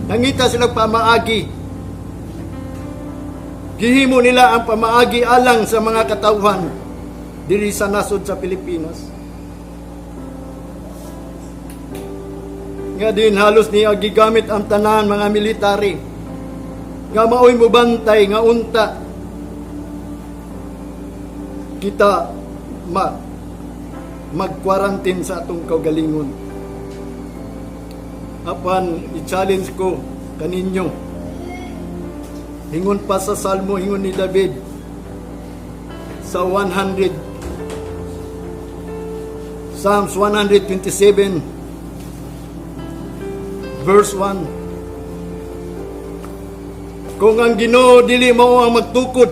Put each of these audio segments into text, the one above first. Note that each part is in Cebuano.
Nangita sila pamaagi. Gihimo nila ang pamaagi alang sa mga katawhan diri sa nasod sa Pilipinas. Nga din halos niya gigamit ang tanan mga military nga maoy mubantay nga unta kita mag-quarantine sa atong kaugalingon. Apan i-challenge ko kaninyo. Ingon pa sa Salmo, ingon ni David sa 100 Psalms 127 verse 1: "Kung ang Ginoo dili mao ang magtukod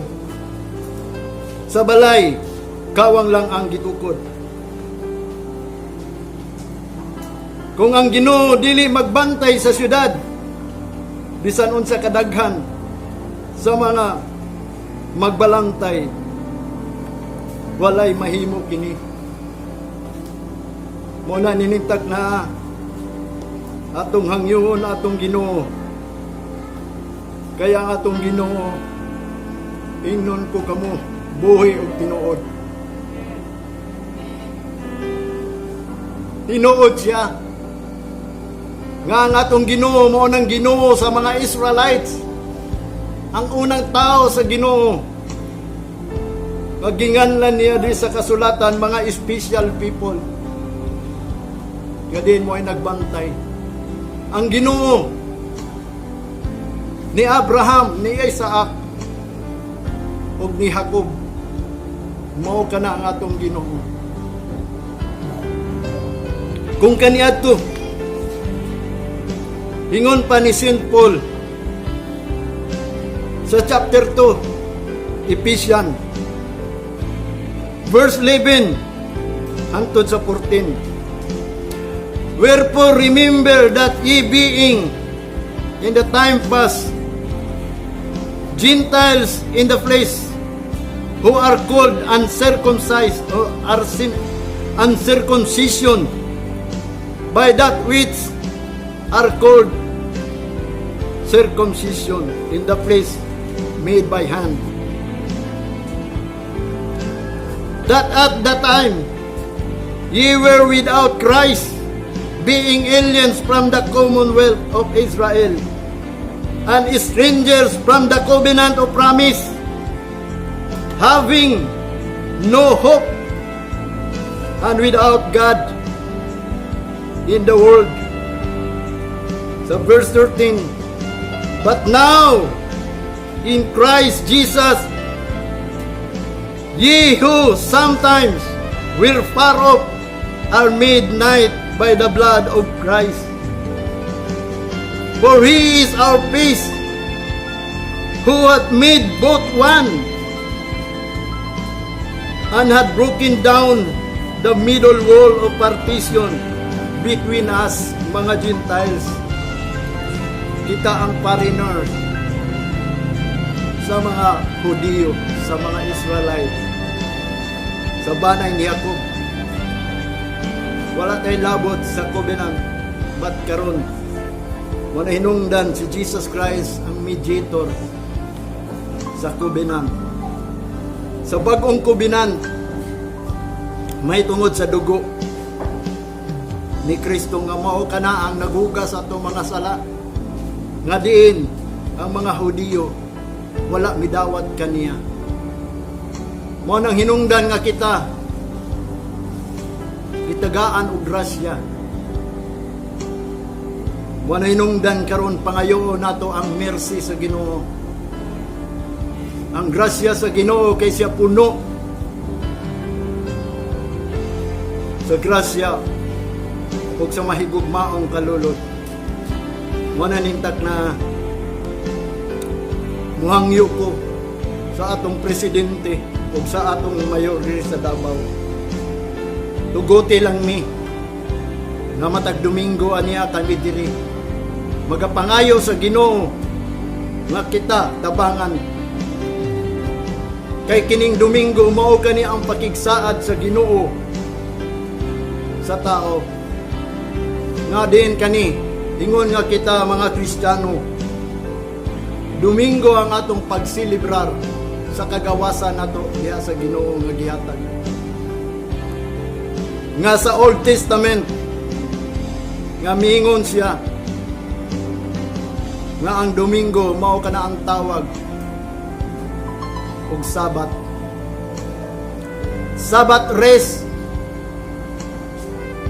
sa balay, kawang lang ang gitukod. Kung ang Ginoo dili magbantay sa syudad, bisan unsa kadaghan sa mga magbalantay, walay mahimo kini." Mao na ninintak na atong hangyoon atong Ginoo. Kaya ang atong Ginoo, ingnon ko kamo, buhi og tinuod. Tinuod siya. Nga ang atong Ginoo mao nang Ginoo sa mga Israelites. Ang unang tao sa Ginoo. Maginganlan niya di sa kasulatan mga special people. Nga din mo ay nagbantay. Ang Ginoo ni Abraham, ni Isaac, ug ni Jacob, mao kana ang atong Ginoo. Kung kaniadto, ingon pa ni St. Paul sa chapter 2, Ephesians, verse 11 hangtod sa 14: "Wherefore remember that ye being in the time past Gentiles in the flesh, who are called uncircumcised or uncircumcision by that which are called circumcision in the flesh made by hand, that at that time ye were without Christ, being aliens from the commonwealth of Israel and strangers from the covenant of promise, having no hope and without God in the world." So verse 13: "But now, in Christ Jesus, ye who sometimes were far off are made nigh by the blood of Christ. For he is our peace, who hath made both one, and hath broken down the middle wall of partition between us," mga Gentiles. Kita ang foreigner sa mga Hudiyo, sa mga Israelites, sa banay ni Jacob. Wala tay labot sa covenant, but karon wala hinungdan si Jesus Christ ang mediator sa covenant. Sa bagong covenant, may tungod sa dugo ni Kristo nga mao kana ang naghugas sa atong mga sala. Nga diin ang mga Hudiyo wala midawat kaniya. Mao nang hinungdan nga kita gitagaan og grasya. Mao na hinungdan karon pangayoon nato ang mercy sa Ginoo. Ang grasya sa Ginoo kay siya puno sa grasya ug sa mahigugmaong kalulod. Mao na nintak na muhangyo ko sa atong presidente ug sa atong mayor diri sa Davao. Tuguti lang mi nga matag Domingo aniya kami diri magapangayo sa Ginoo nga kita tabangan, kay kining Domingo mao kani ang pakigsaad sa Ginoo sa tao nga din kani Ingon nga kita mga Kristiyano, Domingo ang atong pagsilibrar sa kagawasan nato diha sa Ginoo nga gihatag. Nga sa Old Testament nga miingon siya nga ang Domingo mao kana ang tawag og Sabat. Sabbath rest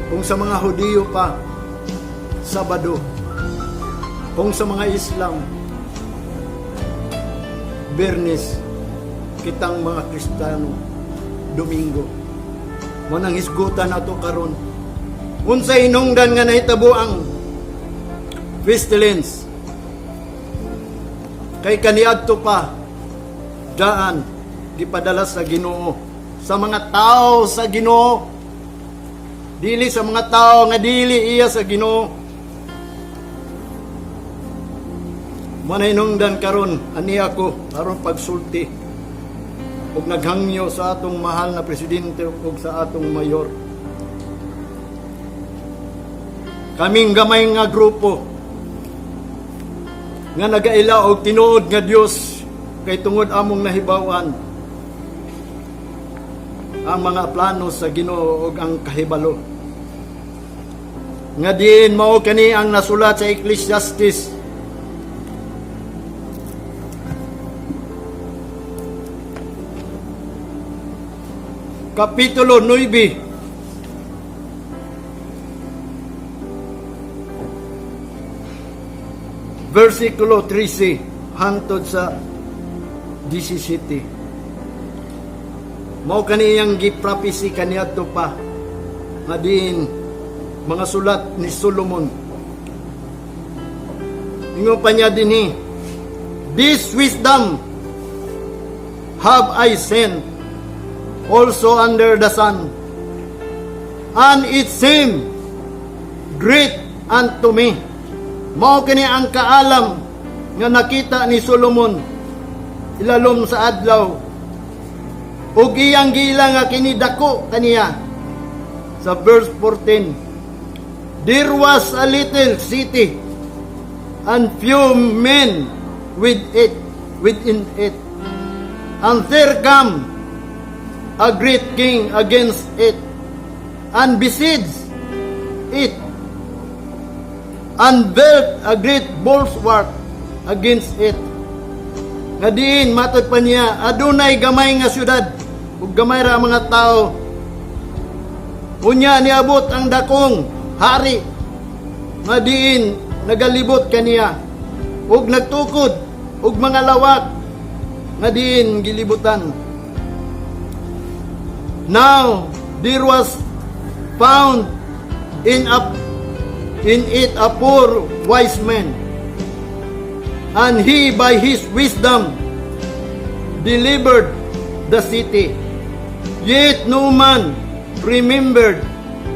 kung sa mga Hudiyo pa, Sabado. Kung sa mga Islam, Biyernes. Kitang mga Kristiyano, Domingo. Mao nang hisgutan nato karon. Unsay hinungdan nga nahitabo ang pestilence? Kay kaniadto pa daan gipadala sa Ginoo sa mga tao sa Ginoo, dili sa mga tao nga dili iya sa Ginoo. Mao na hinungdan karon ani ako aron pagsulti ug naghangyo sa atong mahal na presidente ug sa atong mayor. Kaming gamay nga grupo nga nagaila og tinuod nga Dios kay tungod among nahibaw-an ang mga plano sa Ginoo ug ang kahibalo nga diin mao kani ang nasulat sa Ecclesiastes Kapitulo 9, versikulo 13 hangtod sa 17. Mao kani iyang gi-prophecy kaniadto pa nga diin mga sulat ni Solomon. Ingon pa niya dinhi, "This wisdom have I seen also under the sun, and it seemed great unto me." Mao kini ang kaalam nga nakita ni Solomon ilalom sa adlaw. Ug iyang giila nga kini dako kaniya. Sa verse 14, "There was a little city and few men within it. And there come a great king against it and besieged it and built a great bulwark against it." Nga diin matod pa niya, adunay gamay nga syudad ug gamay ra ang mga tao. Unya niabot ang dakong hari nga diin nagalibot kaniya ug nagtukod og mga lawak nga diin gilibutan. "Now there was found in it a poor wise man, and he by his wisdom delivered the city. Yet no man remembered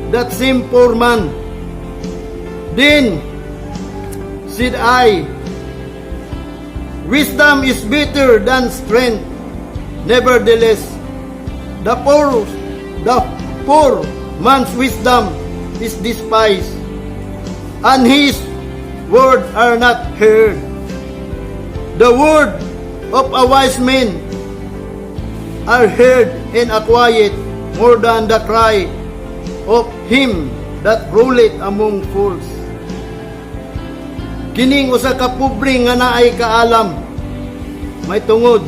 that same poor man. Then said I, 'Wisdom is better than strength. Nevertheless, the poor man's wisdom is despised, and his word are not heard. The word of a wise man are heard in a quiet more than the cry of him that ruleth among fools.'" Kining usa ka pobre nga naay kaalam may tungod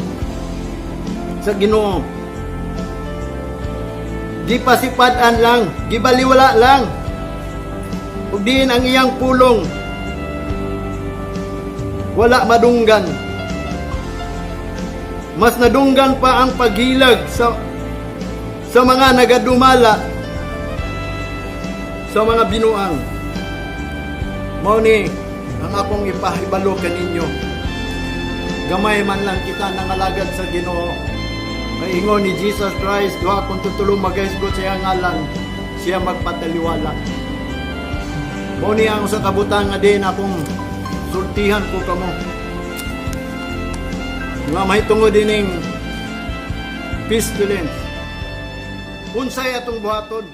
sa Ginoo. Gipasipad-an lang, gibaliwala lang. Ug diin ang iyang pulong wala madunggan. Mas nadunggan pa ang paghilag sa mga nagadumala sa mga binuang. Mao ni ang akong ipahibalo kaninyo. Gamay man lang kita nangalagad sa Ginoo. May ingon ni Jesus Christ, duha kung tutulo magahisgot sa iyang ngalan, siya magpataliwala. Mao ni ang usa ka butang nga din akong sultihan ko kamo. Nga mahitungod dining pestilence. Unsay atong buhaton?